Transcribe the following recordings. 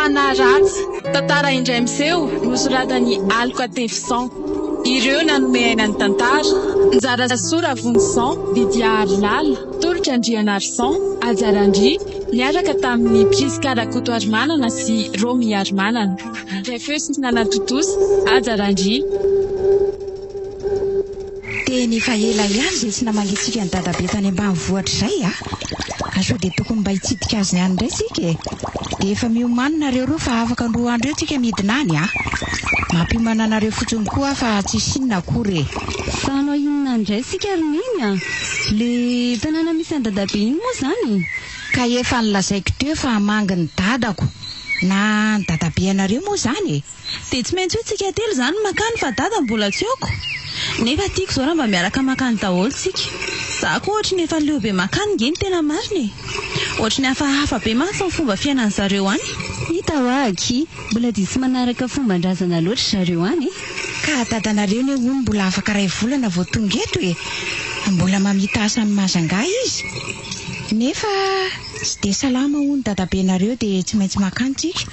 Fanahy ratsy, tantara indray miseho nosoratan'i Aloka Tefison. Ireo nanome aina ny tantara, Njarasoa Ravonjison, Lydia Harilala, Tolotra Andrianarison, Haja Randria, niaraka tamin'i Prisca Rakotoarimanana sy Romy Harimanana. Nandray feo sy nanatontosa, Haja Randria. Tena efa ela ihany izay tsy namangintsika an'i Dadabe tany ambanivohitra izay a! Ka sao dia tokony mba hitsidika azy any indray isika e! Dia efa miomàna nareo roa fa afaka roa andro eo tsika midina any a! Mampiomana anareo fotsiny koa aho fa tsisy inona akory e! Fa hanao inona indray isika ry Neny a? Le tanàna misy an'i Dadabe iny moa izany? Ka efa nolazaiko teo fa hamangy ny dadako na ny dadabeanareo moa izany e! Dia tsy maintsy hoe tsika telo izany no mankany fa dada mbola tsy eo ko! Nefa tiako izao raha mba miaraka mankany daholo tsika. Za koa ohatry ny efa leo be mankany nge ny tena marina e! Ohatry ny hafahafa be mantsy ny fomba fiainan'ny zareo any. Hita hoa akia, mbola dia tsy manaraka fomban-drazana loatra zareo any e! Ka dadanareo ne hono mbola afaka iray volana vao tonga eto e! Mbola mamita asa any Majunga izy. Nefa tsy dia salama hono dadabenareo dia tsy maintsy mankany tsika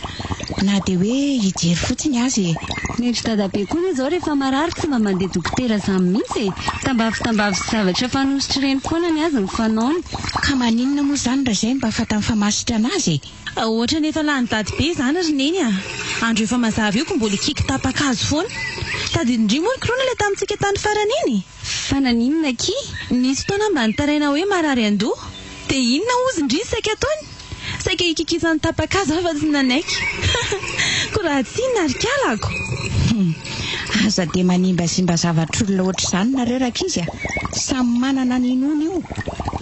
na dia hoe hijery fotsiny aza e! Ny ry dadabe koa anie izao rehefa marary tsy mba mandeha dokotera izany mihitsy e! Tambavitambavy sy zavatra fanosotra ireny foana ny azy ny fanaony. Ka maninona moa izany raha izay mba fantany fa mahasitrana azy e! Ohatran'ny efa lany daty be izany ry Neny a! Andro efa mazava io ko mbola hikiky tapa-kazo foana. Tadidin-dry moa ny corona ilay tamintsika tany farany iny? Fa naninona akia? Nisy fotoana mba nitaraina hoe marary an-doha. Dia inona hozy ndry ny saika ataony? Saika hikikisany tapa-kazo aho fa tsy nanaiky. Koa raha tsy inona ry kalako? Hum. Aza dia manimbazimba zavatr'olona ohatr'izany nareo rankizy a! Samy manana ny inoany io.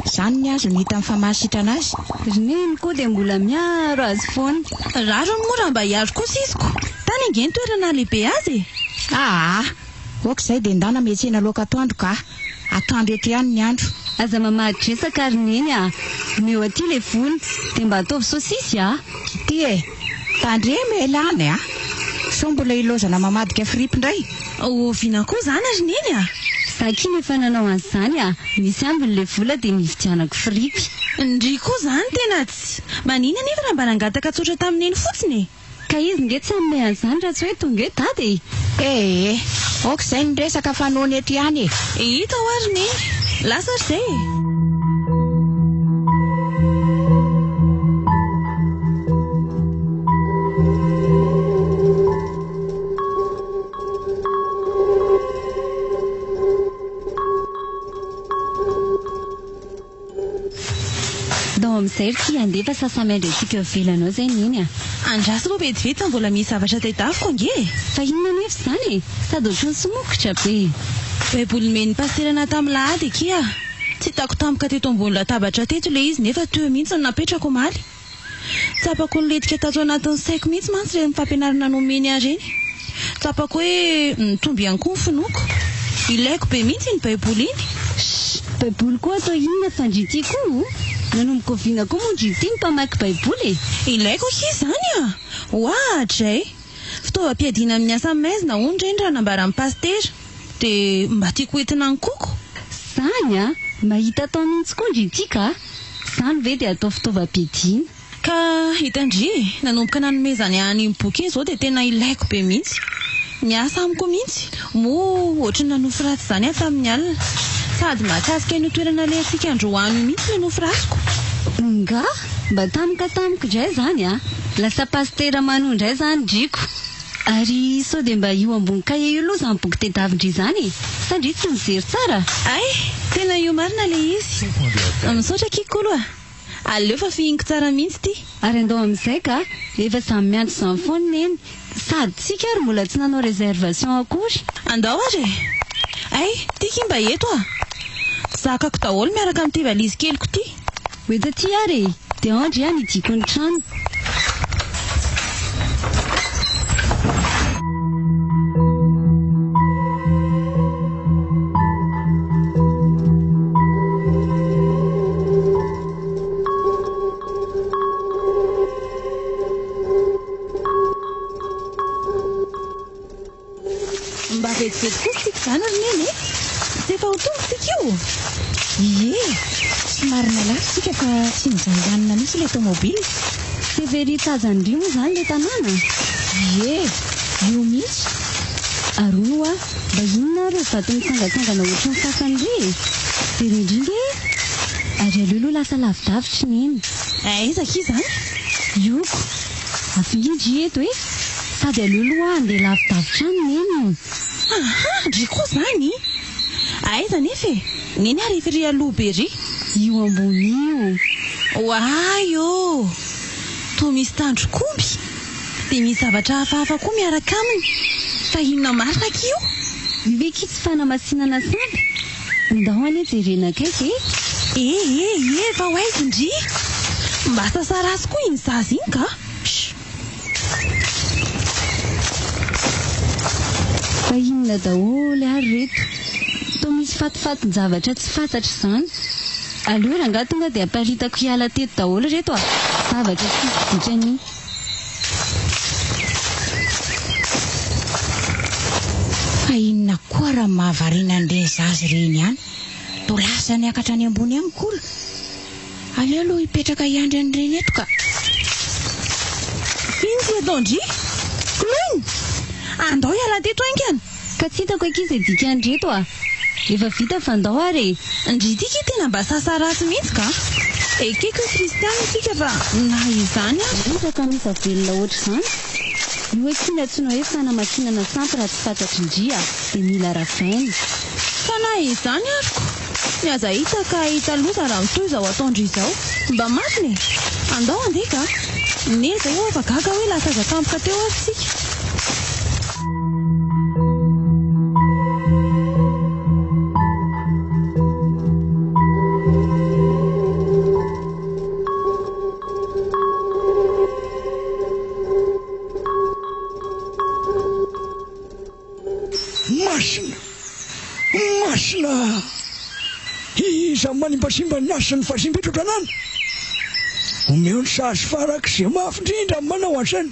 Izany ny azy no hitany fa mahasitrana azy. Ry neny koa dia mbola miaro azy foana. Rariny moa raha mba hiaro kosa izy ko! Tany ange ny toerana hahalehibe azy e! Aa! Ok izay dia ndana miantsena laoka atoandro ka! Atoandro eto ihany ny andro. Aza mamadi-dresaka ry neny a! Omeo aty ilay vola, dia mba ataovy saosisy a! Ty e! Tandremo e lany a! Sao mbola ilaozana mamadika fripy indray? Oviana koa izany ry neny a! Za akia no efa nanao an'izany a! Nisy ambiny ilay vola dia nividianako fripy. Ndry koa izany tena tsy. Maninona anefa raha mba nangataka tsotra tamin'i neny fotsiny e! Ka izy nge tsy hanome an'izany raha tsy hoe tonga eo dada e! Ee, ok izay ny resaka fa noana eto ihany e! Hita hoa ry neny! Lasa ry zay e! Ndao amin'izay ry ty handeha fa sasa-miandry antsika eo ivelany ao izay Neny a! Andraso aloha vetivety fa mbola misy zavatra tadiaviko ange e! Fa inona anefa izany e? Sady ohatran'ny somokotra be e! Baiboly nomen'ny pasitera anah tamin'ny lahady akia! Tsy hitako tampoka teto ambony latabatra teto ilay izy nefa teo mihitsy no napetrako omaly. Tsapako nilentika tato anatin'ny saiko mihitsy mantsy ireny fampianarana nomeny ahy ireny. Tsapako hoe nitombo ihany koa ny finoako. Ilaiko be mihitsy iny Baiboly iny. Shh! Baiboly koa atao inona fa ndry ity koa o! Nanomboka oviana koa moa ndry ity no mpamaky Baiboly e? Ilaiko akia izany a! Oadray! Fitaovam-piadiana amin'ny asa maizina hono ireny raha nambaran'ny pasitera. Dia mba tiako hoentina any koko. Zany a! Mahita atao mihitsy koa ndry ity ka! Zany ve dia atao fitaovam-piadiana? Ka hitan-dry e! Nanomboka nanomezany ahy an'iny boky iny izao dia tena ilaiko be mihitsy. Miasa amiko mihitsy. Moa ohatry ny nanofy ratsy izany aho tamin'ny alina. Sady mahakasika an'io toerana alehantsika androany io mihitsy ilay nofy ratsiko. Ngah! Mba tampoka tamiko indray izany a! Lasa pasitera manoa indray izany ndriko. Ary sao dia mba io ambony kahie io aloha izany boky tedavin-dry izany e! Sa ndry tsy mijery tsara? Hay! Tena io marina ilay izy. Misaotra akia Kolo a! Aleo fa fihiniko tsara mihitsy ity. Ary andao amin'izay ka! Efa samy miantso izany foana Neny. Sady tsika ary mbola tsy nanao réservation akory. Andao ary e! Hay! Ty ki mba eto a! Zakako daholo miaraka amin'ity valizy keliko ity. Ho eto aty ary e! Dia ao ndry any hidiako ny trano. Mba vetivety kosa tsika izany ry Neny e! Tsy efa ho tonga tsika io? Ie! Somary nalaky tsika fa tsy nijanganina mihitsy ilay tomobile. Severy tazan-dry moa izany ilay tanàna? Ie, io mihitsy. Ary hono hoa, mba inona ary ireo vato mitsangantsangana ohatry ny fasana ireo e? Jereo indrindra e! Ary aleo aloha lasa lavidavitra i Neny. Aiza akia izany? Ioko. Avia ndry eto e! Sady aleo aloha handeha lavidavitra any Neny. Aha, ndry koa izany! Aiza anefa e? Neny ary efa ery aloha be ery. Io ambony io. Oay ô! Toa misy tandrok'omby. Dia misy zavatra hafahafa koa miaraka aminy. Fa inona marina akia io? Io ve akia tsy fanamasinana sampy? Ndao anie jerena akaiky e! E e e fa ho aiza ndry? Mba sasaratsy koa iny zaza iny ka! Shh! Fa inona daholo ary reto? Toa misy fatifatin-javatra tsy fantatra izany. Aleo rangahy tonga dia aparitako hiala teto daholo reto a! Zavatra tsisy dikany. Fa inona koa raha mahavariana an'ireny zaza ireny ihany? Toa lasa niakatra any ambony any kola. Aleo aloha hipetraka hiandry an'ireny eto ka. Ino ty ataon-dry? Clown! Andao hiala teto haingana! Ka tsy hitako akia izay dikan'ireto a! Efa vita fa ndao ary e! Ndry ty ki tena mba sasa ratsy mihitsy ka! Ekeko hoe kristiana isika fa na izany ary. Loza ka misy velona ohatr'izany? Io akia ny antsoina hoe fanamasinana sampy raha tsy fantatry ndry a! Dia mila ravaina. Fa na izany ary ko! Ny aza hita ka hahita loza raha mitohy izao ataon-dry izao. Mba marina e! Andao handeha ka! Neny izay eo afa gaga hoe lasa aiza tampoka teo ary tsika. Masina! Masina! Iza manimbasimba ny hasin'ny vazimba eto an-tanàna? Omeo ny sazy farak'izay mafy indrindra ny manao an'izany.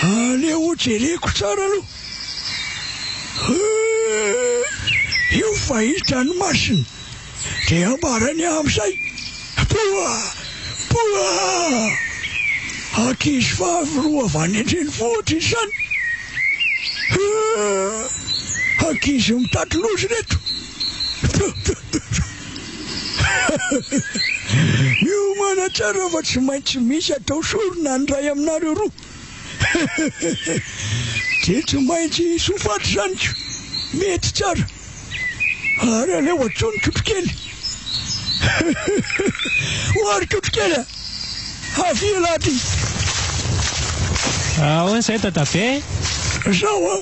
Aleo ho jereko tsara aloha. Io fa hita ny masina. Dia ambarany amin'izay. Poa! Poa! Ankizy vavy roa avy any an-drenivohitra izany. Ankizy mitady loza ireto. Miomàna tsara fa tsy maintsy misy atao sorona ny iray aminareo roa. Dia tsy maintsy hisy ho faty izany ko. Mety tsara. Ary aleo antsoiny Kotrokely. Ho ary Kotrokely a! Avia elah aty. Ahoana izay dadabe? Zao an!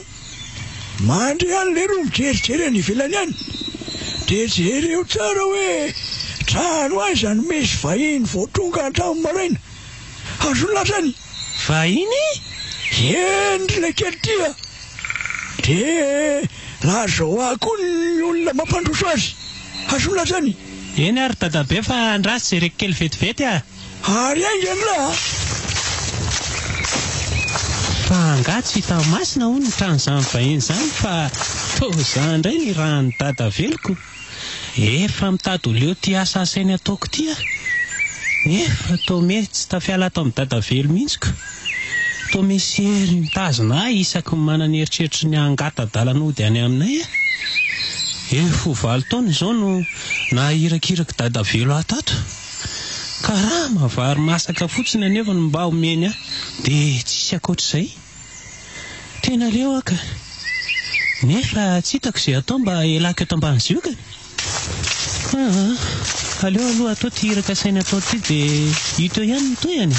Mandry any leroa mijerijery any ivelany any. Dia jereo tsara hoe trano aiza no misy vahiny vao tonga hatramin'ny maraina. Azon'ny lazainy. Vahiny? Eny ry lekely ty a! Dia lazao ahy koa ny olona mampandroso azy. Azon'ny lazainy. Eny ary dadabe fa andraso jereko kely vetivety a! Ary haingana lah a! Fa angaha tsy hita masina hono ny tranon'izany vahiny izany fa toa izaho indray ny irahan'i dada veloko. Efa mitady ho leo ity asa asainy ataoko ity aho. Nefa toa mety tsy tafiala ato amin'i Dadavelo mihitsy ko. Toa misy hery mitazona ahy isaky ny manana eritreritry ny hangata-dalana hody any aminay aho. Efa ho valo taona izao no naha-irakirak'i Dadavelo ahy tato. Karama vary masaka fotsiny anefa no mba omeny ahy dia tsisy ankoatr'izay. Tena leo aho ka. Nefa tsy hitako izay atao mba hialako eto ambany ziogany. Aa, aleo aloha atao ity hira kasainy atao ity dia hita eo ihany ny tohiny e.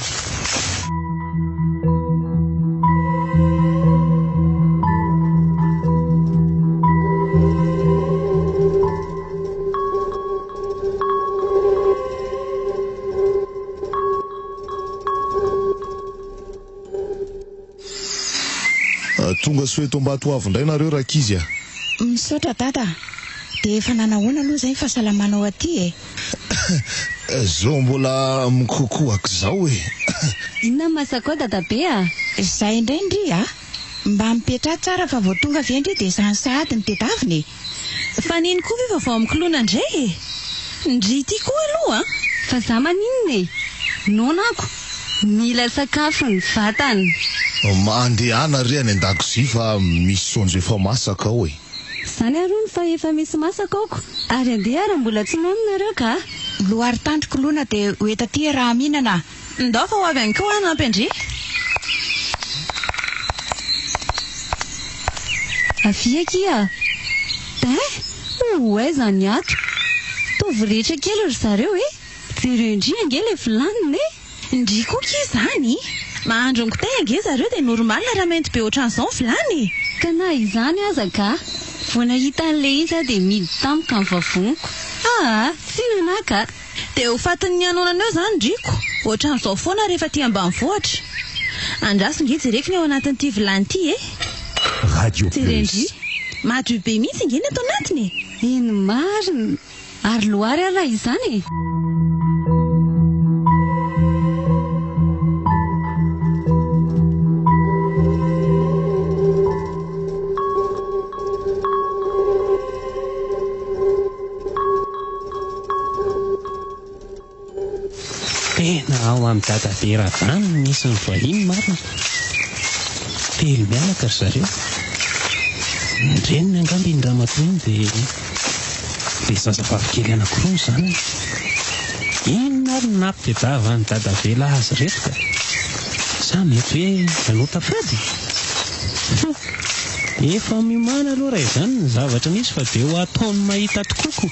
Tonga soa eto Ambatoavo indray nareo rankizy a! Misaotra dada a! Dia efa nanahoana aloha izay ny fahasalamanao aty e? Zao mbola mikokoako zao e! Inona ny masakao dadabe a? Izay indray ndry a! Mba mipetraha tsara fa vao tonga ve ndry dia izany sahady no tedavina e! Fa nino koa ve vaovao amin'ny koloina ndray e? Ndry ity koa aloha an! Fa za maninona e? Noana ako. Mila sakafo ny vatana. Mandehana re any an-dakozia fa misy saonjo efa masaka ao e. Zany ary hono fa efa misy masaka aoko ary andeha ary mbola tsy noana nareo ka. Loary tandroko lona dia ho eto aty raha mihinana. Ndao fa ho avy any koa aho hanampy an-dry. Avia akia a! Dai! Ho aiza ny ato? Toa voretra kely ry zareo e! Jereo ndry ange le vilaniny e! Ndry koa kia izany! Mahandro ny gouter ange zareo dia normal raha mainty be ohatran'izao ny vilany e! Ka na izany aza ka! Vao nahita an'le izy aho dia midy tampoka ny vavoniko. Aa! Tsy inona ka! Dia ho fatin'ny hanoanana eo izany ndriko! Ohatran'izao foana rehefa aty ambanivohitra. Andraso nge jereko ny ao anatin'ity vilany ity e! Radio Jereo Plus. ndry! Madio be mihitsy nge ny ato anatiny e! Eny marina! Ary loary ary raha izany e! Tena ao amin'i Dadabe Radany no misy ny vahiny marina. Telo mianaka ry zareo. Ny reniny angamba iny ramatoa iny dia ilay zazavavy kely anankiroa ny zanany. Inona ary no nampitediavan'i Dadavela azy ireto ka? Sa mety hoe nanota fady? Hum! Efa miomàna aloha raha izany ny zavatra misy fa dia ho ataony mahita tokoa ko!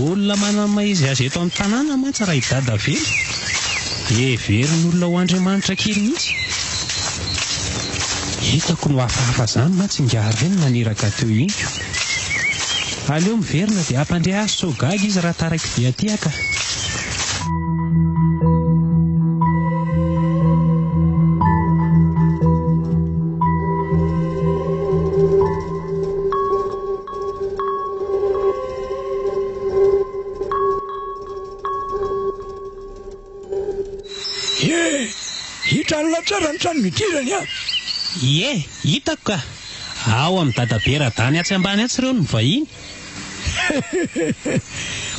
Olona manana ny maha izy azy eto an-tanàna mantsy raha i Dada velo. Heverin'olona ho andriamanitra kely mihitsy. Hitako no hafahafa izany mantsy ingahy reny naniraka teo iny ko. Aleo miverina dia hampandre azy sao gaga izy raha taraiky be aty aho ka. Ie, hitan'lah tsara ny trano nidirany an! Ie, hitako ka! Ao amin'i Dadabe Radany atsy ambany atsy ireo no mivahiny.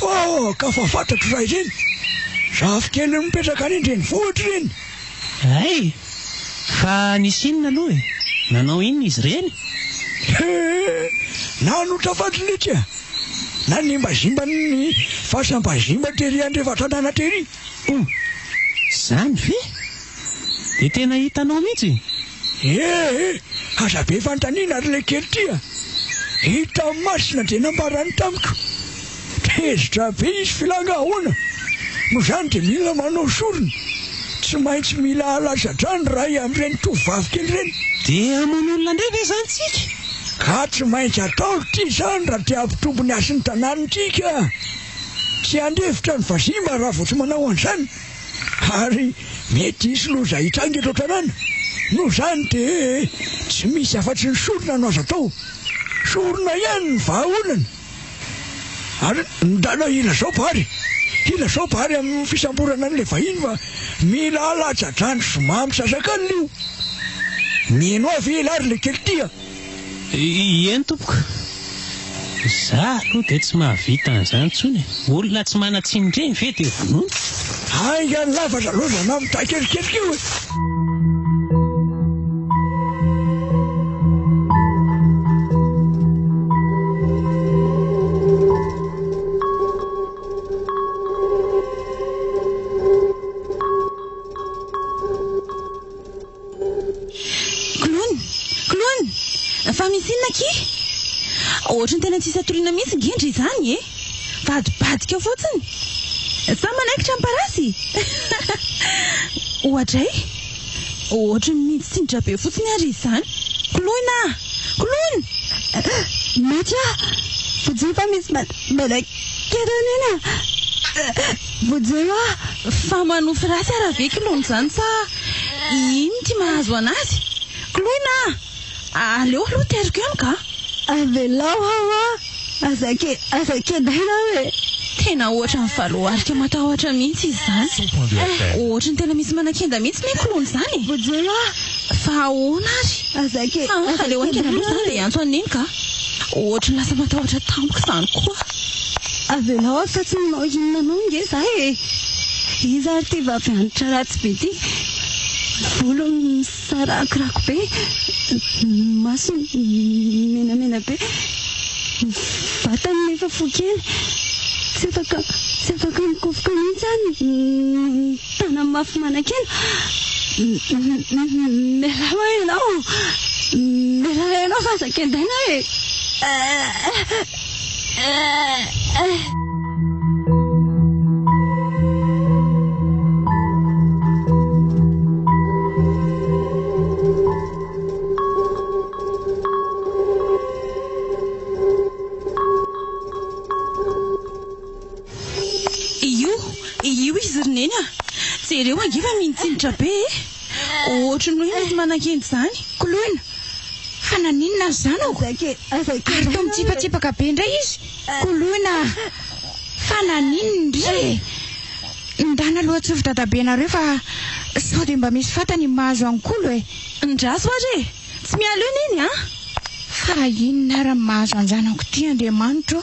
Oh, ka fa fantatro raha ireny! Zafikeliny mipetraka any an-drenivohitra ireny! Hay! Fa nisy inona aloha e? Nanao inona izy ireny? He! Nanotra faty letsy a! Nanimbazimba ny fasam-bazimba tery andrefan-tanàna tery. Oh! Izany ve? Dia tena hitanao mihitsy? Ee! Aza be fanontaniana ry lekely ty a! Hita masina dia nambarany tamiko. Tezitra be izy filanga ahoana? Noho izany dia mila manao sorona. Tsy maintsy mila alatsa-drà ny ray amin'ireny tovovavy kely ireny. Dia hamono olona indray ve izany tsika? Ka tsy maintsy atao ity izany raha te hampitombo ny hasin'ny tanàntsika. Tsy handefitra ny vazimba raha vao tsy manao an'izany. Ary mety hisy loza hitranga eto an-tanàna. Noho izany dia tsy misy afa-tsy ny sorona no azo atao. Sorona ihany ny vahaolana. Ary ndana ilazao Bary, ilazao Bary amin'ny fisamborana an'ilay vahiny fa mila alatsa-drano zoma misasakalina io. Mino ahy ve elah ry lekely ty a? Eny tompoko. Za aloha dia tsy mahavita an'izany intsony e. Olona tsy manan-tsiny ireny ve dia vonoina? Haingana lava zalozana amin'ny takeliketrika io e. Clown! Clown! Fa misy inona akia? Ohatry ny tena tsisy atoriana mihitsy nge ndry izany e! Vadibadika eo fotsiny! Sa manaikitra ny parasy? Oadray! Ohatry ny miditsinitra be fotsiny ary izy izany! Clown ah! Clown! Mety ah! Vonjeo fa misy manaikitra eny ah! Vonjeo ah! Fa manofy ratsy ara ve Clown izany sa ino ity mahazo anazy? Clown ah! Aleo aloha teriko ihany ka! Avelao aho ah! Aza ke, aza kendaina aho e! Tena ohatran'ny valoarika matahotra mihitsy izy izany. Ohatran'ny tena misy manakenda mihitsy ne clown izany e! Vonjeo aho! Fa ahoana ary? Aza ke, Ah, aza aleo haingana kendaina aloha izany aho dia e! hiantso an'i Neny ka! Ohatran'ny lasa matahotra tampoka izany koa. Avelao aho fa tsy nanao inona anao nge za e! Iza ary ity vavy hanitra ratsy be ity? Volony misarakorako be, ny masony menamena be, ny vatany nefa fohy kely. Tsy afaka tsy afaka mikofoka mihitsy aho ny tanany mafy manakena. Mialà hoa ianao! Mialà ianao fa aza kendaina aho e! Io, io izy ry Neny a! Jereo ange fa mihintsinintra be e! Ohatry ny hoe misy manan-kendry izany. Koloina, Fa naninona ny zanako? Ary toa mitsipatsipaka be indray izy. Koloina, Fa naninona ndry e? Ndana aloha tsofy dadabenareo fa sao dia mba misy fatany mahazo an'i Kolo e! Ndraso ary e! Tsy miala eo Neny a! Fa inona ary ny mahazo an-janako ity Andriamanitro ô?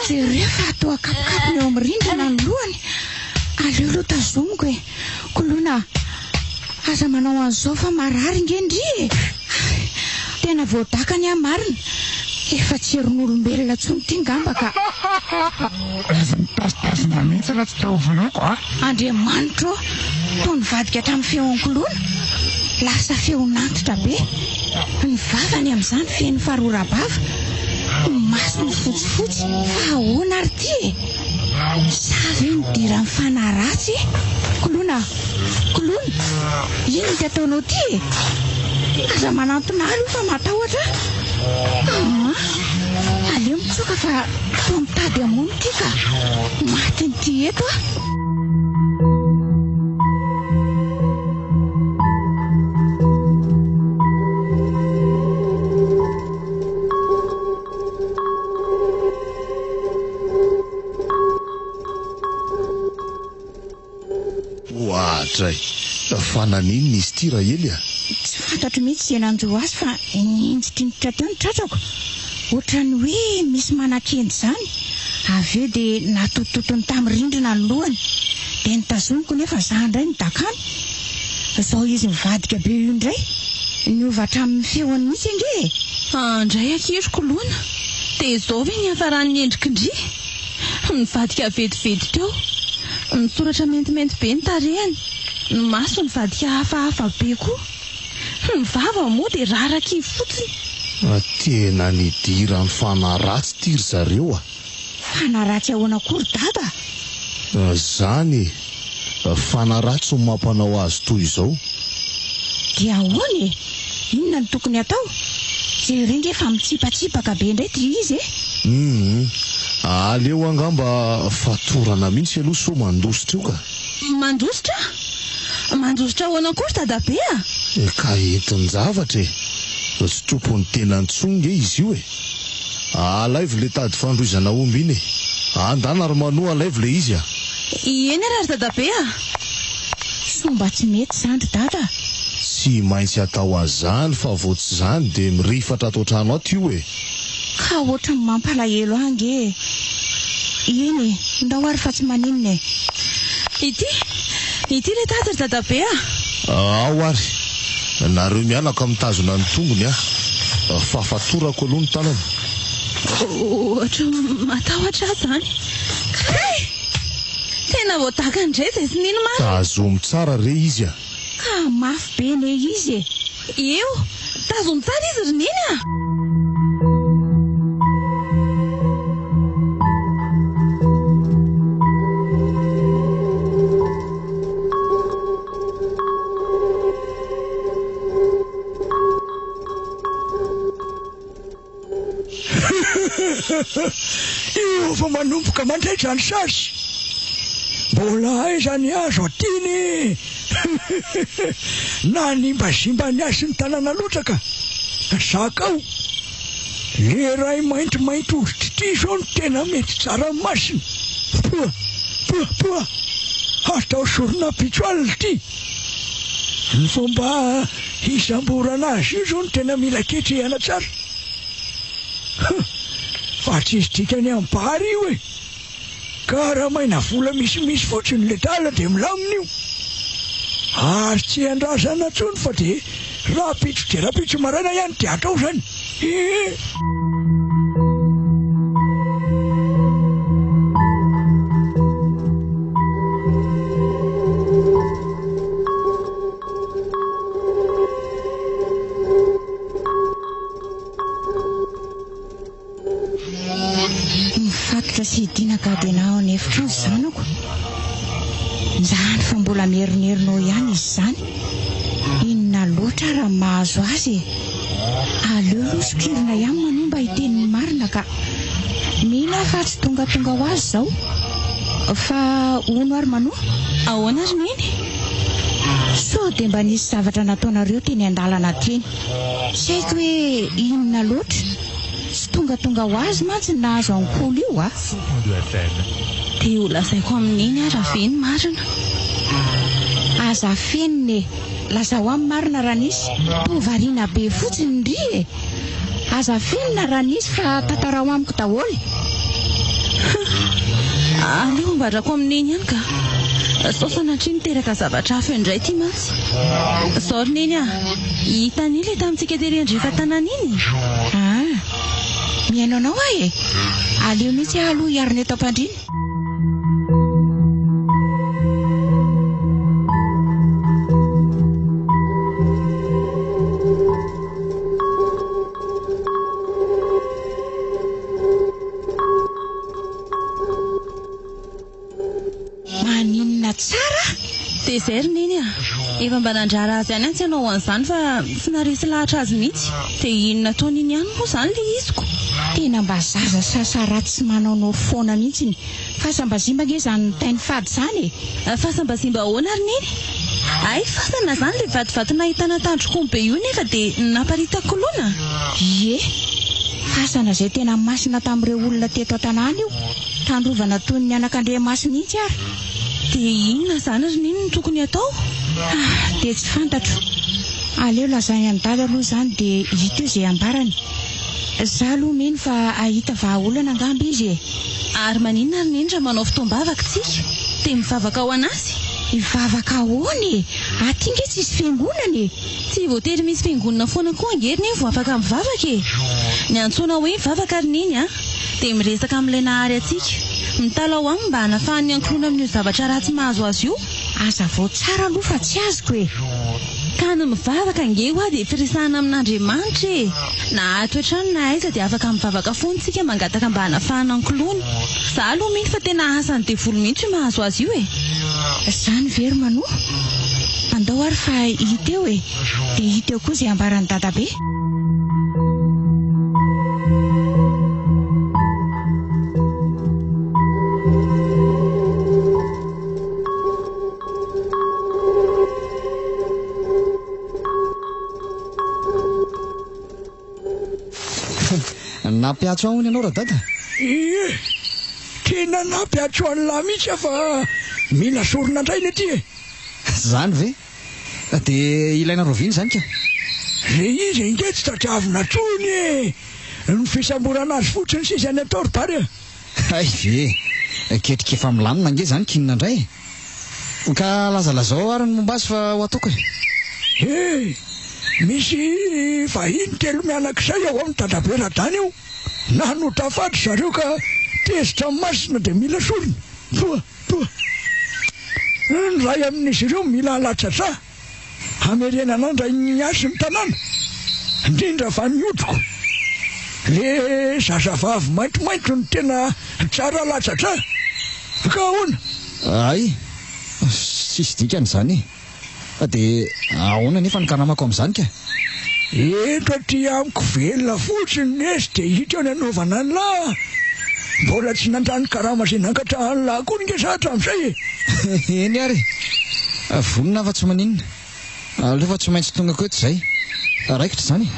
Jereo fa toa kapokapony eo amin'ny rindrina ny lohany. Aleo aloha tazomiko e! Koloina, Aza manao an'izao fa marary nge ndry e! Tena voadakany aho marina! Efa tsy herin'olombelona intsony ity ngamba ka! Aza mitazotazona mihitsy raha tsy te ho vonoiko a! Andriamanitro ô! Toa nivadika hatramin'ny feon-koloina! Lasa feon'antitra be! Ny vavany amin'izany feno farora-bava! Ny masony fotsifotsy! Fa ahoana ary ity e? Sa ve nidiran'ny fanahy ratsy e? Koloina! Koloina! Inona ity ataonao ity e? Aza manantona ahy aloha fa matahotra aho. Aa! Aleo mitsoaka fa toa mitady hamono ity ka. Matin'ity eto aho. Oadray! Fa naninona izy ity Rahely a? Tsy fantatro mihitsy izay nanjo azy fa nihinjitrinjitra teo ny tratrako. Ohatran'ny hoe misy manakendry izany. Avy eo dia natotototony tamin'ny rindrina ny lohany. Dia notazoniko nefa izaho indray no dakany. Izao izy mivadika be io indray. Niova hatramin'ny feony mihitsy ange e! Andray akia ry Koloina! Dia izao ve ny hiafaran'ny endriky ndry? Nivadika vetivety teo. Nisoratra maintimainty be ny tarehiny. Ny maso nivadika hafahafa be koa. Ny vava moa dia rarak'ivy fotsiny. Tena nidiran'ny fanahy ratsy ity ry zareo a! Fanahy ratsy ahoana koa ry dada? Zany e! Fanahy ratsy no mampanao azy toy izao. Dia ahoana e? Inona no tokony hatao? Jereo nge fa mitsipatsipaka be indray ity izy e! Humm. Aleo angamba fatorana mihitsy aloha sao mandositra eo ka. Mandositra? Mandositra ahoana koa ry dadabe a? Ka entin-javatra e! Tsy tompon'ny tenany intsony nge izy io e! Alaivo le tady fandrohizana omby iny e! Andana ry Manoa alaivo le izy a! Eny ary ry dadabe a! Soa mba tsy mety izany ry dada a! Tsy maintsy atao an'izany fa vao tsy izany dia mirifatra ato an-trano ato io e! Ka ohatran'ny mampalahelo ahy ange e! Eny e, ndao ary fa tsy maninona e! Ity! Ity ilay tady ry dadabe a! Ao ary! Nareo mianaka mitazona ny tongony a! Fa fatorako aloha ny tanany. Ohatran'ny matahotra aho izany. Kay! Tena voadaka indray izay sy nino marina. Tazomy tsara re izy a! Ka mafy be anie izy e! Eo! Tazomy tsara izy ry Neny a! Io vao manomboka mandraitra ny sazy. Mbola aiza ny azo aty ny Nanimbazimba ny hasin'ny tanàna loatra ka. Zakao. Le ray maintimainty hoditra ity izao no tena mety tsara amin'ny masony. Poa! Poa! Poa! Hatao sorona ampitso alina ity. Ny fomba hisamborana azy io izao no tena mila ketrehana tsara. Fa tsisy dikany am-bary io e! Karamaina vola misimisy fotsiny ledala dia milamina io. Ary tsy andrasana intsony fa dia rahampitso dia rahampitso maraina ihany dia atao izany. Ee. Mifatotra sy hidiana gadena ao an'efitra ao ny zanako. Izany fa mbola mierinerina ao ihany izy izany. Inona loatra ary ny mahazo azy e? Aleo aloha sokirina ihany manoa mba hiteny ny marina ka. Mino aho fa tsy tongatonga ho azy izao. Fa hono ary manoa? Ahoana ry Neny? Sao dia mba nisy zavatra nataonareo teny an-dalana teny? Tsy haiko hoe inona loatra. Tsy tongatonga ho azy mantsy ny nahazo an'i Kolo io a! Dia ho lazaiko amin'i Neny aho raha ve ny marina? Aza afenina e! Lazao aminy marina raha nisy. Toa variana be fotsiny ndry e! Aza afenina raha nisy fa tantarao amiko daholo. Aleo ambarako amin'i Neny ihany ka. Sao sanatria miteraka zavatra hafa eo indray ity mantsy. Izao ry Neny a! Hitan'i ilay tamintsika tery andrefan-tanàna iny? Ah! Mihaino anao aho e! Aleo mihitsy aho aloha hiarina eto am-pandriana. Maninona tsara? Dia izay ry Neny a! Efa mba nandrara azy ihany aho tsy hanao an'izany fa tsy naharesy lahatra azy mihitsy. Dia inona ataony iny ihany moa izany ilay iziko? Tena mba zaza sasa ratsy sy manaonao foana mihitsy. Fasam-bazimba ange izany tainy fady izany e! Fasam-bazimba ahoana ry Neny? Hay fasana izany ilay vatovato nahitana tandrok'omby be io nefa dia naparitako lona? Ie! Fasana izay tena masina tamin'ireo olona teto an-tanàna io. Tandrovana toy ny anakandriamaso mihitsy ary. Dia inona izany ry Neny no tokony hatao? Ah, dia tsy fantatro. Aleo lazainy an'i Dada aloha izany dia hita eo izay ambarany. Za aloha mino fa hahita vahaolana angamba izy e. Ary maninona ry Neny raha manao fotoam-bavaka isika? Dia mivavaka ho an'azy? Hivavaka ahoana e? Aty nge tsisy fiangonana e! Tsy voatery misy fiangonana foana koa ange ry Neny vao afaka mivavaka e! Ny antsoina hoe mivavaka ry Neny a! dia miresaka amin'ilay Nahary antsika. Mitalaho aminy mba hanafahany ny ankohonany amin'io zavatra ratsy mahazo azy io. Hazavao tsara aloha fa tsy azoko e! Ka ny mivavaka ange hoa dia firesahana amin'Andriamanitra e! Na ato an-trano na aiza dia afaka mivavaka foana isika mangataka mba hanafahana ny koloany. Za aloha mino fa tena asan'ny devoly mihitsy io mahazo azy io e! Zany ve ry Manoa? Andao ary fa hita eo e! Dia hita eo koa izay ambaran'i Dadabe. Nampiantso ahy hono ianao Radada? Ie, tena nampiantso an'lah mihitsy aho fa mila sorona indray ny aty e! Zany ve? Dia ilaina rahoviana izany ka? Le izy ange tsy tadiavina intsony e! Ny fisamborana azy fotsiny sisa ny atao ry dada e! Hay ve! Ketrika efa milamina ange izany k'inona indray e! Ka lazalazao ary ny momba azy fa ho ataoko e! He! Misy vahiny telo mianaka izay ao amin'ny dadabe Radana io. Nanota faty zareo ka tezitra masina dia mila sorona. Toa. Toa ny iray amin'izy ireo mila alatsa-drà hamerenana indray ny hasin'ny tanàna, indrindra fa ny hodiko. Le zazavavy maintimainty no tena tsara alatsa-drà. Ka ahoana? Hay, tsisy dikany izany e. Dia ahoana anefa ny karamako amin'izany ka? Eto aty amiko velona fotsiny lesy dia hita eo ny anaovana an'lah. Mbola tsy nandany karama izay nankatahan'lah akory nge za hatramin'izay e. Eny ary e. Vonona aho fa tsy maninona. Aleo fa tsy maintsy tongako eto izay. Raikitra izany e.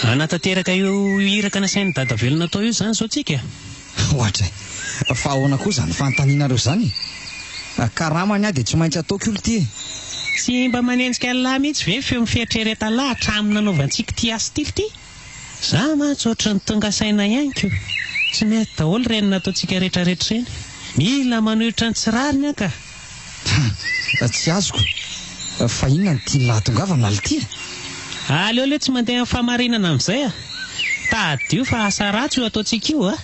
Hanatanteraka io iraka nasain'i Dada velona atao io izany izao tsika? Ohatray. Fa ahoana koa izany fanontanianareo izany e? Karamany aho dia tsy maintsy ataoko io lty e. Tsy mba manenjika an'lah mihitsy ve ny feon'ny fieritreretan'lah hatramin'ny nanaovantsika ity asa ity lty? Za mantsy ohatran'ny tonga saina ihany ko! Tsy mety daholo ireny nataontsika retraretra ireny. Mila manohitra ny tsy rariny an ka! Tsy azoko. Fa inona no tian'lah hahatongavana lty e? Aleo aloha tsy mandeha amin'ny fahamarinana amin'izay a! Tadidio fa asa ratsy io ataontsika io a!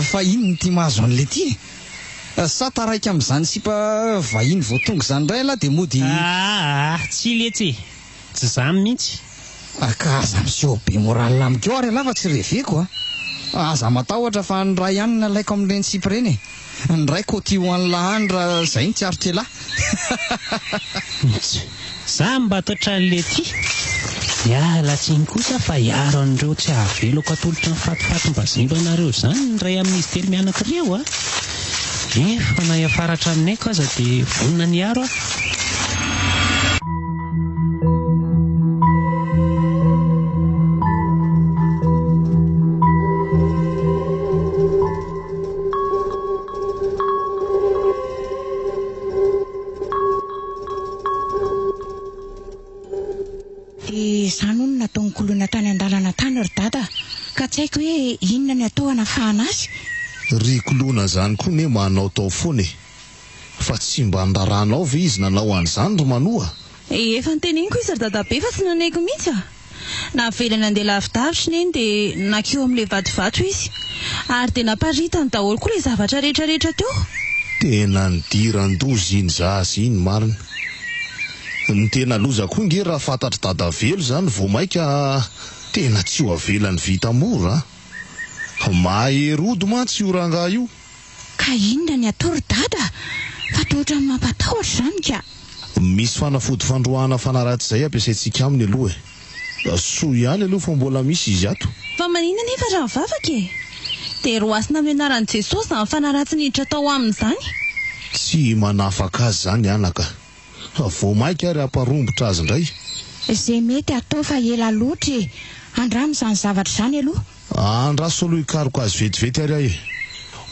Fa inona ity mahazo an'i Letty e? Sa taraiky amin'izany sipa vahiny vao tonga izany indray ialahy dia mody. Aa tsia letsy e! Tsy izany mihitsy. Ka aza miseho be moral amiko eo ary ialahy fa tsy reveko a! Aza matahotra fa ny ray ihany no nalaiko amin'ireny sipa ireny e! Ny ray kôty ho an'lah any raha izay no tsy aritr'elah. Za mba toetran'i Letty. Miala tsiny kosa fa hiaro an'ireo tsy avelako atolotra ny fatifatim-bazimbanareo izany ny iray amin'izy telo mianaka ireo a! Efa na hiafara hatramin'ny aiko aza dia vonona ny hiaro aho. Dia izany hono no nataon'i Koloina tany an-dalana tany ry Dada ka tsy haiko hoe inona ny atao hanafahana azy. Ry Koloina izany koa ne manaotao foana e! Fa tsy mba niraranao ve izy nanao an'izany ry Manoa? Efa noteneniko izy ry Dadabe fa tsy nanaiky mihitsy a! Navelany nandeha lavidavitra i Neny dia nankeo amin'ilay vatovato izy. Ary dia naparitany daholo koa ilay zavatra rehetra rehetra teo. Tena nidiran-doza iny zaza iny marina. Ny tena loza koa nge raha fantatr'i Dadavelo izany vao maika tena tsy ho avelany vita mora a! Mahery ody mantsy io rangahy io. Ka inona ny atao ry dada fa toa ohatran'ny mampatahotra izany ka. Misy fanafody fandroahana fanahy ratsy izay ampiasaintsika aminy aloha e. Soa ihany aloha fa mbola misy izy ato. Fa maninona anefa raha mivavaka e? Dia roasina amin'ny anaran'i Jesosy izany fanahy ratsy niditra tao aminy izany. Tsy manafaka azy izany anaka. Vao mainka ary hamparombotra azy indray. Izay mety atao fa ela loatra e! Andramo izany zavatra izany aloha. Andraso aloha hikaroka azy vetivety ary aho e!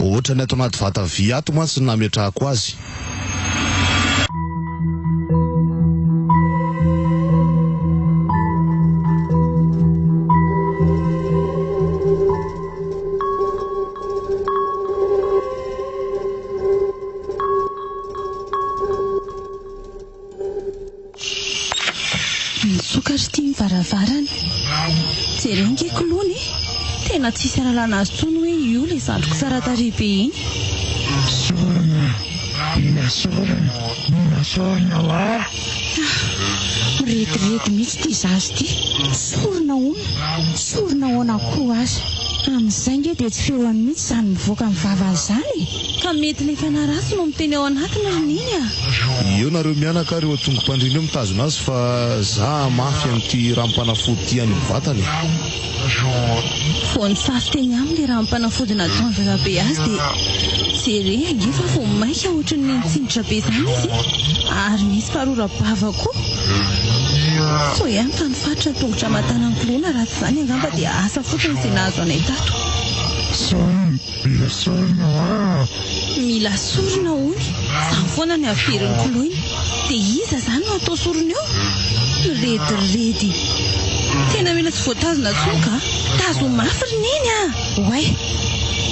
Ohatran'ny ato anaty vata vy ato mantsy no nametrahako azy. Misokatra ity ny varavarana. Jereo ange koloina e! Tena tsisy ahalalana azy intsony hoe io ilay zandriko tsara tarehy be iny. Sorona, mila sorona, mila sorona hoa! Ah, mirediredy mihitsy ity zaza ity. Sorona hono, sorona ahoana koa aza. Amin'izay ange dia tsy feoany mihitsy izany mivoaka amin'ny vavany izany e! Ka mety ilay fanahy ratsy no miteny ao anatiny ry Neny a! Eo nareo mianaka ary eo an-tongom-pandriana eo mitazona azy fa za mafy an'ity ranom-panafody ity any amin'ny vatana e! Vao nisafo teny aminy ilay ranom-panafody nataon'i Dadabe azy dia jere ange fa vao maika ohatran'ny nitsindritra be izany izy e! Ary nisy farora-bava koa! Soa ihany fa nifaritra ny tongotra aman-tanan'i Koloina raha tsy izany angamba dia asa fotsiny izay nahazo anay tato. Mila sorona hoa! Mila sorona hono, izany foana ny averin'i Koloina. Dia iza izany no atao sorona eo? Mirediredy. Tena mila tsy voatazona intsony ka! Tazomy mafy ry Neny a! Oay!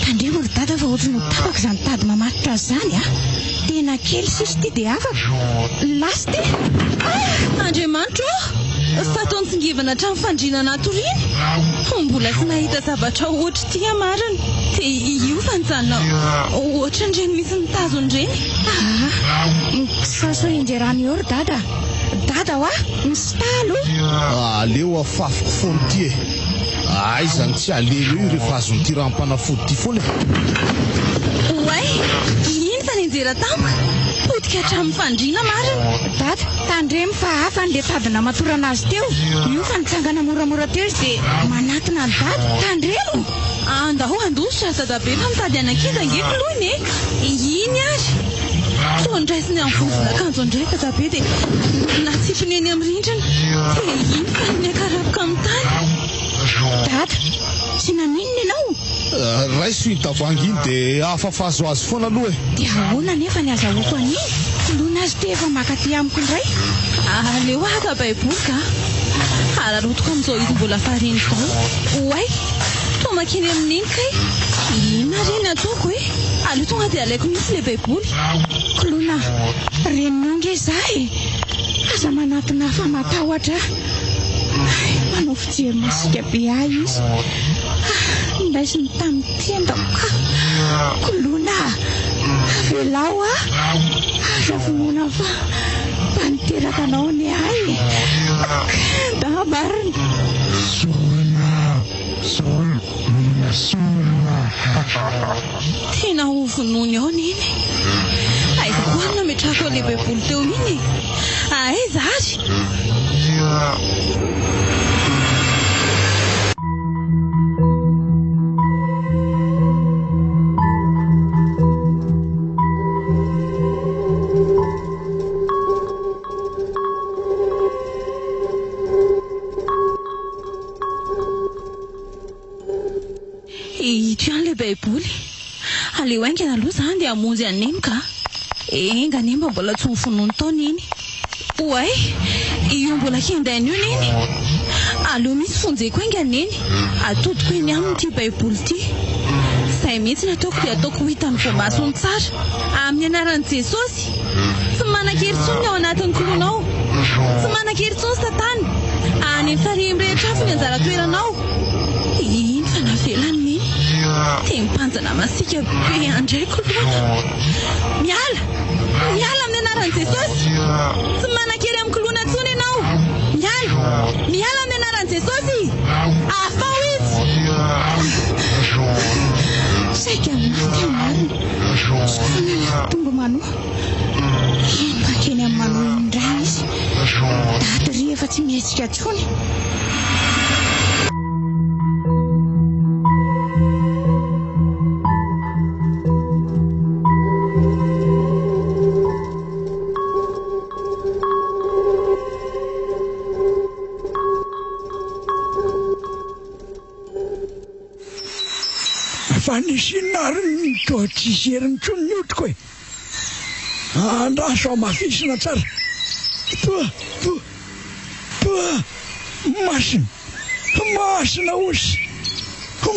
Tandremo ry Dada fa ohatry ny ho tapaka izany tady mamatotra azy izany a! Tena kely sisa ity dia afaka. Lasa ity! Ah! Andriamanitra ô! Fa toa nitsingevana hatramin'ny fandriana natoriany. Mbola tsy nahita zavatra ohatr'ity aho marina. Dia io fa nijanona ohatran'ireny misy mitazona ireny. Ah! Mikisaosaoa indray eo ry Dada. Dada hoa! Misitaha aloha. Aleo afafiko foana ity e! Aiza no tsy halemy eo io rehefa azon'ity ranom-panafody ity foana e! Oay! Iny fa nianjera tampoka! Potika hatramin'ny fandriana marina! Dada, tandremo fa hafa an'ilay tady namatorana azy teo! Io fa nitsangana moramora teo izy dia manatona an'i Dada! Tandremo! Andao handositra ry dadabe fa mitady an'ankizy ange koloina e! Iny ary! Toa noraisiny amin'ny vovon'akanjo indray dadabe dia natsipiny eny amin'ny rindrina. Dia iny fa niakarapoka amin'ny tany. Dada! Tsy naninona ianao? Raiso iny tavoahangy iny dia afafazo azy foana aloha e! Dia ahoana anefa ny azahoako an'iny? Koloina azy ity efa maka aty amiko indray. Aleo haka baiboly ka! Araraotiko amin'izao izy mbola fariny izao. Oay! Toa mankeny amin'iny kay! Inona re ny ataoko e? Aleo tonga dia alaiko mihitsy ilay baiboly. Koloina, reninao ange izaho e! Aza manatona ahy fa matahotra aho. Hay, manao fijery masiaka be ahy izy. Ah, noraisiny tamin'ny tendako ka. Koloina a! Avelao aho. Aza vonoina fa mba niteraka anao anie ahy e. Kenda marina. Sorona, sorona, sorona. Tena ho vonoiny ao neny. Aiza koa ary nametrahako an'ilay baiboly teo iny e? Aiza ary? Ito ihany ilay baiboly. Aleo haingana aloha izany dia hamonjy an'i Neny ka. Enga anie mba mbola tsy ho vonoiny tao Neny. Oay! Io mbola kendaina io Neny. Aleo mihitsy vonjeko haingana Neny. Atodiko eny aminy ity baiboly ity. Izay mihitsy no ataoko dia ataoko ho hitan'ny voamasony tsara. Amin'ny anaran'i Jesosy! Tsy manan-kery intsony ny ao anatin'ny koloanao. Tsy manan-kery intsony Satana. Any amin'ny farihy mirehitra afo ny anjara toeranao. Iny fa navelany neny. Dia mipanjana masiaka be andray koloana. Miala! Miala amin'ny anaran'i Jesosy! Tsy manan-kery amin'ny koloana intsony ianao. Miala! Miala amin'ny anaran'i Jesosy! Afaho izy! Saika maty aho marina. Soa fa nalako tonga manoa. Iny mankeny amin'ny manoa iny indray izy. Daty ry efa tsy mihetsika intsony. Fa nisy inona ary ny toa tsisy heriny intsony ny hodiko e? Andraso hamafisina tsara. Toa, toa, toa masina, masina osy,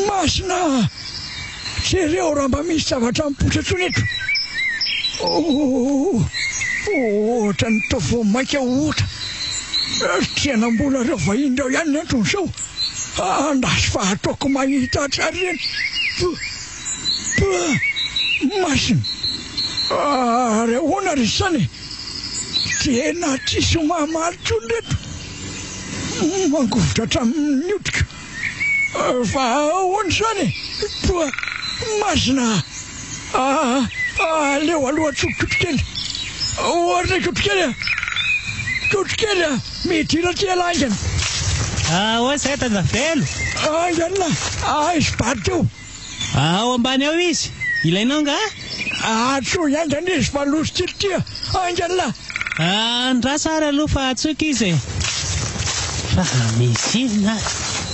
masina. Jereo raha mba misy zavatra mipoitra intsony eto. Oh, ohatran'ny toa vao mainka ho ota. Tena mbola ireo vahiny ireo ihany ny anton'izao. Andraso fa ataoko mahita tsara ireny. Toa, toa masina. Ary ahoana ry izany e? Tena tsisy mamaly intsony ireto. Mangovitra hatramin'ny hodiko. Fa ahoana izany e? Toa masina. Aleo aloha atsoiko kely. Ohatra kotrokely a! Kotrokely a! Midira aty ialahy haingana. Ahoana izay Dadavelo? Haingana! Aiza bado io? Ao ambany ao izy. Ilainao angaha? Antsoy haingana izy fa loso kely ity a! Haingana! Andraso ary aloha fa antsoiko izy e! Fa misy inona ary?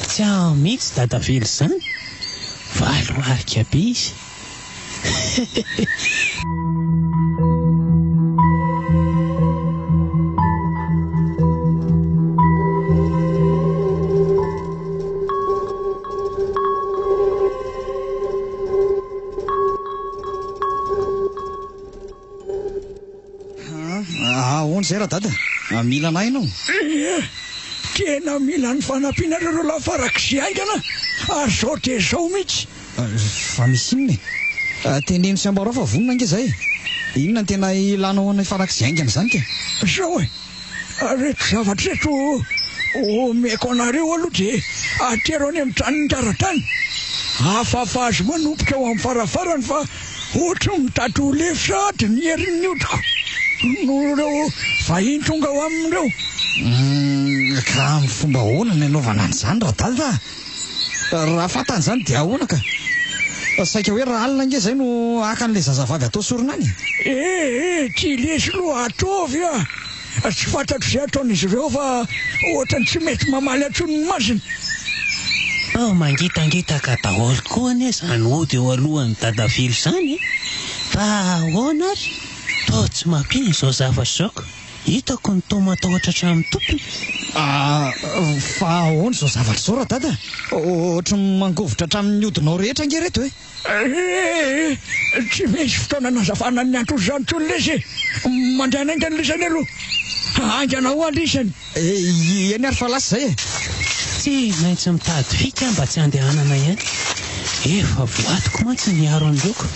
Tsy ao mihitsy Dadavelo izany. Valo arika be izy. Ahoana izay Radada? Mila anah ianao? Ie, tena mila ny fanampianareo roa lahy farak'izay haingana ary izao dia izao mihitsy. Fa misy inona e? Teneno sy ambarao fa vonona ange izahay e! Inona no tena ilanao anay farak'izay haingana izany ka? Izao e, Ireto zavatra ireto omeko anareo aloha dia atero any amin'ny tranon'ny karatany. Afafazo manomboka eo amin'ny farafarany fa ohatry ny mitady ho lefy sahady ny herin'ny hodiko noho ireo vahiny tonga ao aminy ireo. Ka amin'ny fomba ahoana no hanaovana an'izany Radada a? Raha fantany izany dia ahoana ka? Saika hoe raha alina ange izay no haka an'ilay zazavavy atao sorona any e! Eh eh, ty lesy aloha ataovy a! Tsy fantatro izay ataon'izy ireo fa ohatran'ny tsy mety mamaly intsony ny masony. Toa mangitangitaka daholo koa anie izany ody eo alohan'i Dadavelo izany e! Fa ahoana ary? Toa tsy mampino izao zavatra izao ka! Hitako ny toa matahotra hatramin'ny tompony. Ah, fa ahoana izao zavatra izao Radada? Ohatry ny mangovitra hatramin'ny hodinao rehetra ange ireto e! Eh, tsy misy fotoana anazavana ny anton'izany intsony lesy e! Mandehana haingana lisany aloha! Haingana hoa lisany! Eh, eny ary fa lasa izay e! Tsy maintsy mitady fika aho mba tsy handehanana ihany. Efa voadiko mantsy ny hiaro an'ireo ka.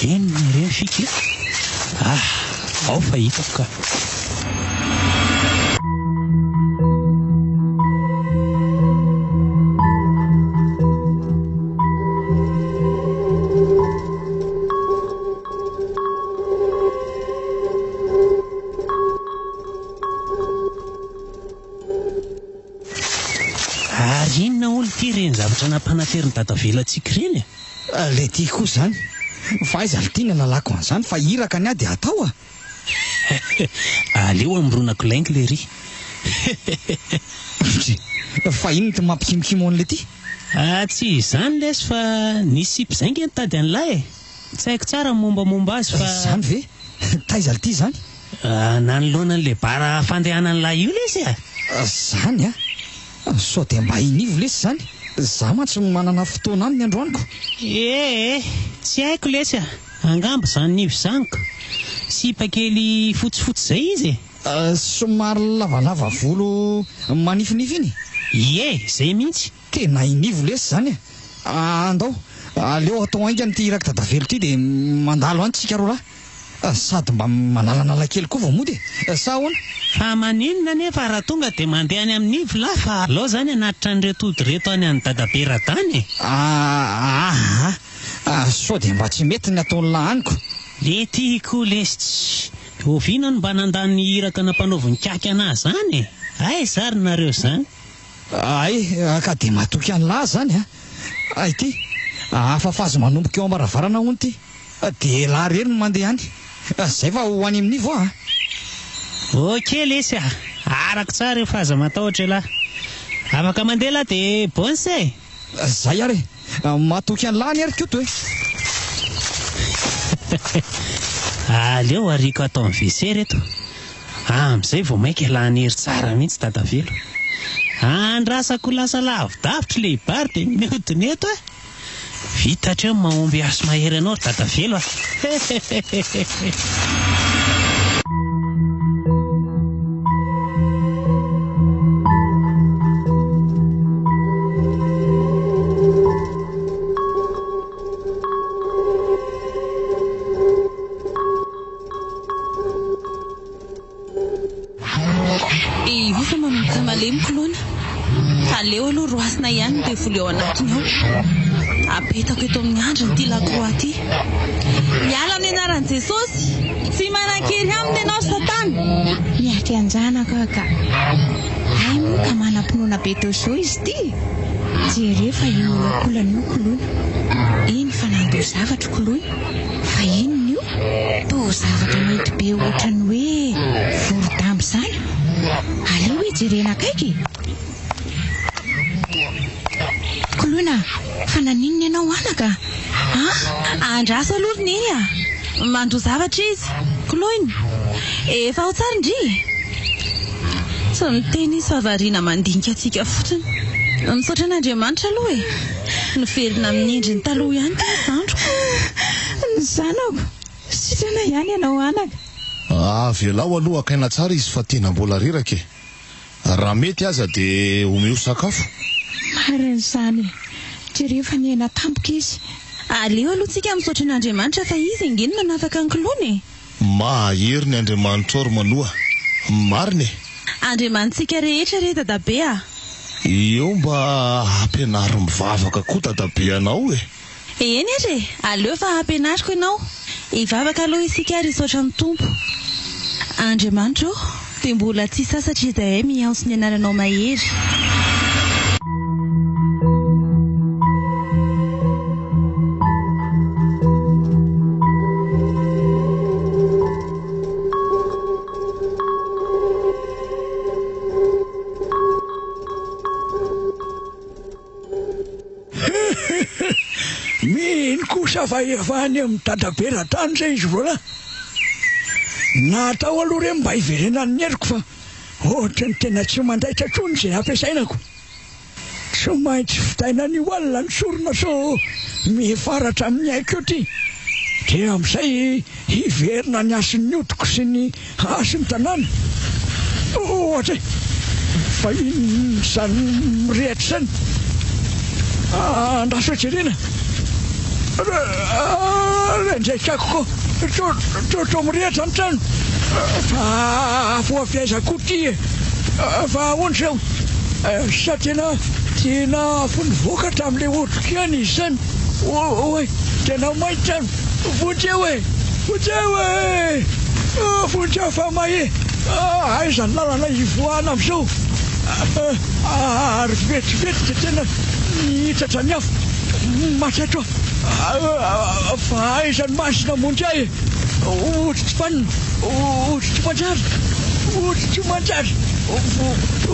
Inona re ny fika e? Ah, ao fa hitako ka. Ary inona hono ity ireny zavatra nampanaterin'i Dadavelo antsika ireny e? Ilay ity koa izany. Fa aiza ry ity ny alalako an'izany fa iraka ny ahy dia atao a! Aleo amoronako lainga lery. Ndry, fa inona ity mampikimokimo an'ilay ity? Ah, tsy izany lesy fa nisy sipa izay nge nitady an'ilay e! Tsy haiko tsara ny mombamomba azy fa. Izany ve? Taiza l'ty izany? Ah, nanoloana an'ilay bar fandehanan'ilay io lesy e! Izany a! Sao dia mba inivo lesy izany? Za mantsy manana fotoana aminy androany ko! Ee, tsy haiko lesy a! Angamba izany nivo izany ko! Sipa kely fotsifotsy izay izy e! Somary lavalava volo manifinify iny? Ie, izay mihitsy! Tena inivo lesy izany e! Andao, aleo atao haingana ity irak'i Dadavelo ity dia mandalo any tsika roa lahy. Sady mba manalanala kely koa vao mody e! Sa ahoana? Fa maninona anefa raha tonga dia mandeha any amin'ny Ivo lahy fa aleo zany hanatitra an'ireto ody ireto any an'i Dadabe Radany e! Aa aa sao dia mba tsy mety ny ataon'lah any ko! Le ty koa lesy tsy oviana no mba nandany ny iraka nampanaovin'i Kaky anah zany e! Aiza ary nareo zany? Hay ka dia matoky an'lah zany a! Hay ty, afafazy manomboka eo am-baravarana hono ty! Dia elah rery no mandeha any. Zay fa ho any amin'ny Ivo a! Ok lesy a! Arako tsara io fa aza matahotra elah. Afaka mandeha elah dia bonne e! Zay ary e! Matoky an'lah anie ry Koto e! Aleo ariako ato amin'ny WC reto. Amin'izay vao mainka elah hanery tsara mihitsy Dadavelo. Andrasako ho lasa lavidavitra ilay bar dia mihodina eto e! Vita hatreo ny mahomby ahy sy mahery anao ry Dadavelo a! Hehehehe. Ivo fa manomboka malemy koloina. Aleo aloha roasina ihany ny devoly ao anatiny ao. Apetako eto amin'ny andriny ity lakroa ity. Miala amin'ny anaran'i Jesosy! Tsy manan-kery aminy ianao ry Satana! Miaty an-janako aho ka. Hay moa ka manam-pinoana be toa izao izy ity e! Jereo fa io miolakolana io koloina. Iny fa nandoa zavatra koloina. Fa inona io? Toa zavatra mainty be ohatran'ny hoe voro-damba izany. Aleo hoe jerena akaiky e! Koloina, fa naninona ianao anaka a? Andraso aloha ry Neny a! Mandoa zavatra izy. Koloina, efa ao tsara ndry e! Tsy miteny izy fa variana mandinika antsika fotsiny. Misaotra an'Andriamanitra aloha e! Niverina amin'ny endriny taloha ihany kay ny zandriko. Ny zanako, sitrana ihany ianao anaka. Avelao aloha hakaina tsara izy fa tena mbola reraka e. Raha mety aza dia omeo sakafo. Marina izany e. Jereo fa nihena tampoka izy. Aleo aloha tsika misaotra an'Andriamanitra fa izy ange no nanafaka an'i Koloina e. Mahery ny Andriamanitrao ry Manoa. Marina e. Andriamanitsika rehetra re dadabe a! Eo mba ampianaro mivavaka koa dadabe anao e! Eny ary e! Aleo fa ampianariko ianao. Hivavaka aloha isika ary hisaotra ny Tompo. Andriamanitra ô, dia mbola tsy sasatra izahay miantso ny anaranao mahery. Mino kosa fa efa any amin'i dadabe Radany izay izy roalahy. Natao aloha re mba hiverenan'ny heriko fa ohatry ny tena tsy mandaitra intsony izay ampiasainako. Tsy maintsy vitaina anio alina ny sorona sao mifaratra amin'ny aiko eo ity. Dia amin'izay hiverina ny hasin'ny hodiko sy ny hasin'ny tanàna. Ohatra e! Fa inona izany mirehitra izany? Andraso hoe jerena. Rendraikako koa. Toa mirehitra ny trano. Fa afo avy aiza koa ity e? Fa ahoana izao? Sa tena tena afo nivoaka hatramin'ilay hodiko ihany izy izany? Oay, tena may ny trano. Vonjeo e! Vonjeo e! Vonjeo fa may e! Aiza ny lalana hivoahana amin'izao? Ary vetivety dia tena nihitatra ny afo. Maty ato aho. Fa aiza ny masina hamonjy ahy e? Ody tsy fanina, ody tsy manjary, ody tsy manjary.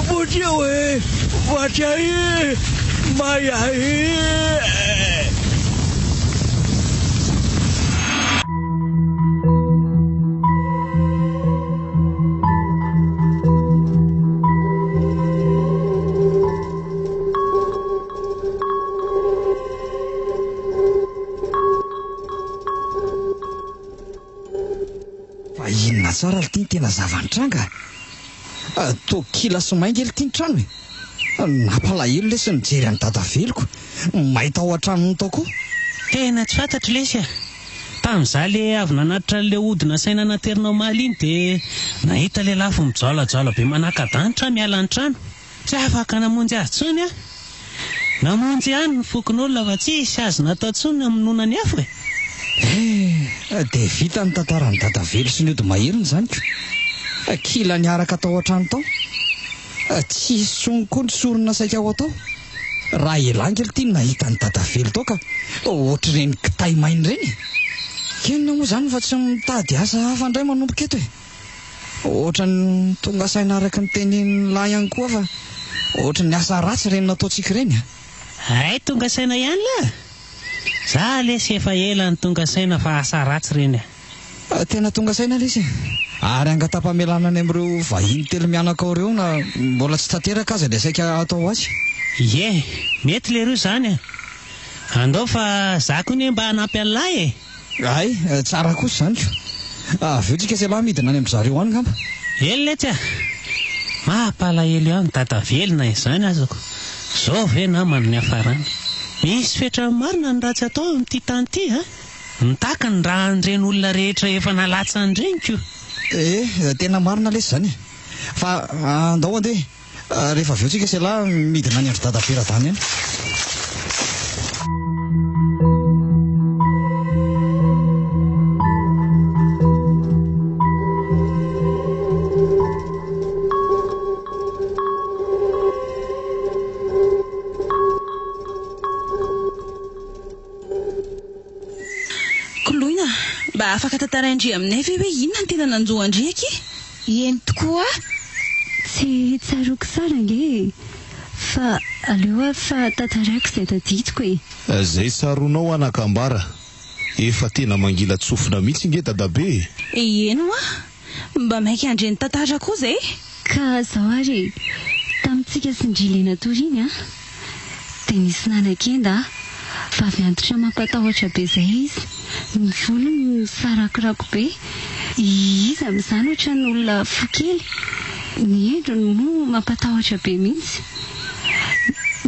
Vonjeo e! Maty ahy e! May ahy e! Fa inona tsara ry ty ny tena zava-nitranga? Toa kila sy may nge ity ny trano e! Nampalahelo lesy nijery an'i Dadaveloko may tao an-tranony tao koa. Tena tsy fantatro lesy a! Tamin'izaho le avy nanatitra an'ilay ody nasaina naterina omaly iny dia nahita ilay lafo mijaolajaola be manaka-danitra aho miala ny trano. Tsy afaka namonjy azy intsony aho. Namonjy ihany ny fokonolona fa tsisy azo natao intsony ny hamonoana ny afo e! Eh! Dia vita ny tantaran'i Dadavelo sy ny ody maheriny izany ko! Kila niaraka tao an-trano tao. Tsy hisy intsony koa ny sorona saika ho atao. Raha elah ange ity no nahita an'i Dadavelo tao ka ohatr'ireny kitay maina ireny e! Inona moa izany fa tsy mitady asa hafa indray manomboka eto e! Ohatran'ny tonga saina araka ny tenenin'i lahy ihany koa fa ohatran'ny asa ratsy ireny nataontsika ireny a! Hay tonga saina ihany lahy! Za lesy efa ela no tonga saina fa asa ratsy ireny a! Tena tonga saina lesy e! Ary angatam-pamelana any amin'ireo vahiny telo mianaka ao ireo na mbola tsy tanteraka aza ilay saika hatao azy. Ie, mety leroa izany a! Andao fa za koa anie mba hanampy an'lahy e! Hay, tsara kosa izany ko. Avy eo tsika sy ialahy midina any amin-dry zareo any ngamba. Eny letsy a! Mampalahelo ihany dada velona izany azako. Zao ve namana ny hafarany? Misy fetrany marina ny ratsy atao amin'ity tany ity a! Mitaky ny ra an'ireny olona rehetra efa nalatsany ireny ko! Eh, tena marina lesy izany e! Fa andao andeha. Rehefa avy eo tsika sy ialahy midina any an-dry dadabe Radany any. Koloina, mba afaka tantarain-dry aminay ve hoe inona no tena nanjo an-dry akia? Eny tokoa. Tsy tsaroako tsara ange e! Fa aleo ary fa tantaraiko izay tadidiko e! Izay tsaroanao anaka ambara. Efa tena mangila-tsofina mihitsy nge dadabe e! Eny hoa! Mba maika handre ny tantara koa izay! Ka zao ary e! Tamintsika sy ndry le natory iny an! Dia nisy nanakenda ahy. Vavy antitra mampatahotra be izay izy. Ny volony misarakorako be. Izy amin'izany ohatran'ny olona fo kely. Ny endriny moa mampatahotra be mihitsy.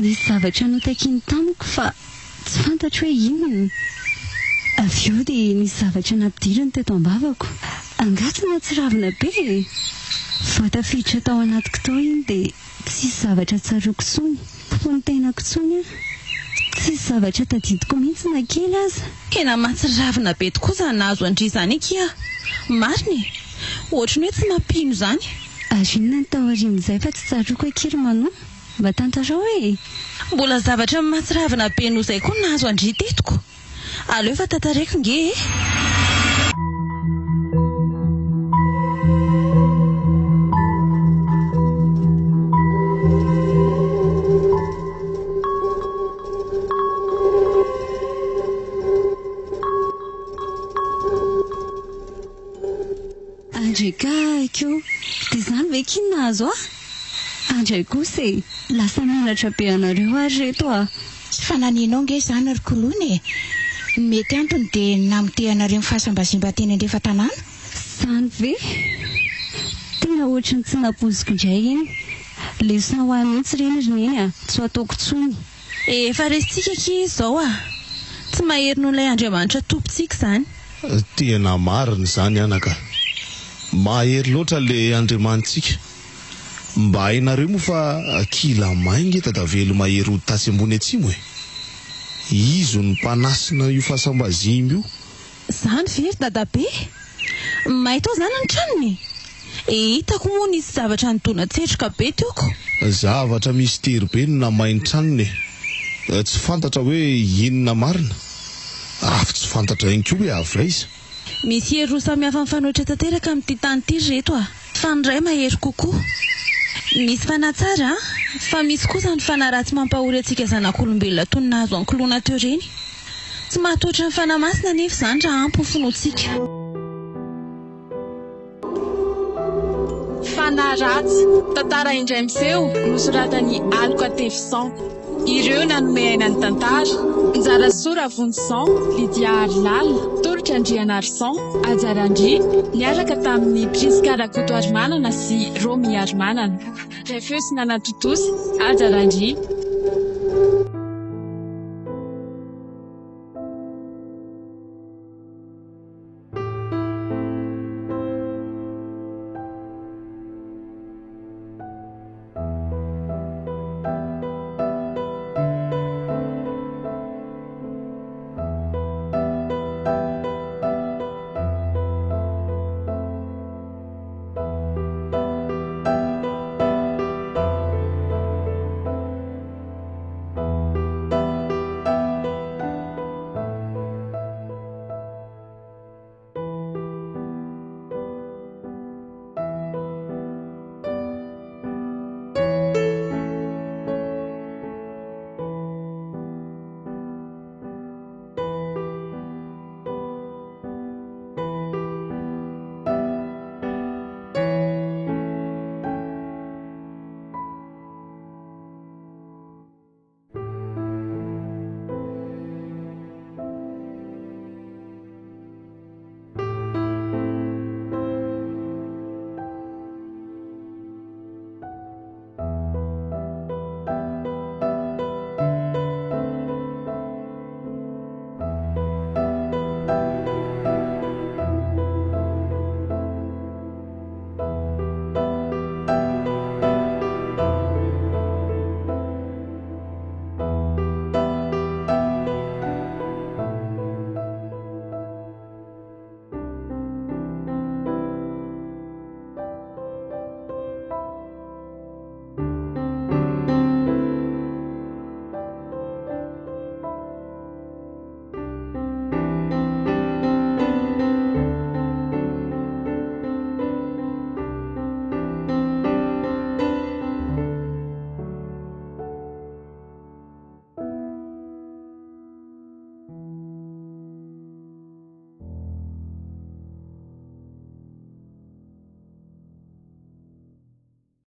Nisy zavatra notakiany tamiko fa tsy fantatro hoe inona. Avy eo dia nisy zavatra nampidiriny teto am-bavako. Angaha tsy nahatsiravina be e? Vao tafiditra tao anatiko tao iny dia Tsisy zavatra tsaroako intsony, ho ny tenako intsony aho. Tsisy zavatra tadidiko mihitsy na kely aza. Tena mahatsiravina be tokoa izany nahazo an-dry izany akia. Marina e! Ohatry ny hoe tsy mampino izany. Ary inona ny taorian'izay fa tsy tsaroako akia ry Manon? Mba tantarao e! Mbola zavatra mahatsiravina be noho izay koa ny nahazo an-dry teto ko! Aleo fa tantaraiko nge e! Andrekahiko o! Dia izany ve akia no nahazo ahy? Andray kosa e! Lasa menatra be anareo aho ry reto a! Tsy fananianao nge izany ry Koloina e! Ny mety antony dia ny namotehanareo ny fasam-bazimba teny andrefan-tanàna. Izany ve? Tena ohatry ny tsy nampoiziko indray iny. Lesona ho ahy mihitsy ireny ry Neny a! Tsy ho ataoko intsony. Efa resintsika akia izy izao a! Tsy mahery noho ilay Andriamanitra Tompontsika izany. Tena marina izany anaka. Mahery loatra ilay Andriamanitsika. Mba hainareo moa fa kila may nge Dadavelo mahery ody tasy ambony atsimo e! Izy no mpanasina io fasam-bazimba io. Zany ve ry dadabe? May tao zany ny tranony e? Hitako moa nisy zavatra nidona-tsetroka be teo ko. Zavatra mistery be no namay ny tranony e! Tsy fantatra hoe inona marina, avy tsy fantatra ihany koa hoe avy aiza. Misy hery roa samihafa mifanohitra tanteraka amin'ity tany ity ry reto a! Fa ny iray mahery kokoa. Misy fanahy tsara a! Fa misy kosa ny fanahy ratsy mampahory antsika zanak'olombelona toy ny nahazo ankiloana teo ireny. Tsy mahatohitra ny Fanahy Masina anefa izany raha ampy ny finoantsika. Fanahy ratsy, tantara indray miseho nosoratan'i Aloka Tefison. Ireo nanome aina ny tantara, Njarasoa Ravonjison, Lydia Harilala, Tolotra Andrianarison, Haja Randria, niaraka tamin'i Prisca Rakotoarimanana sy Romy Harimanana. Ray feo sy nanatontosa, Haja Randria.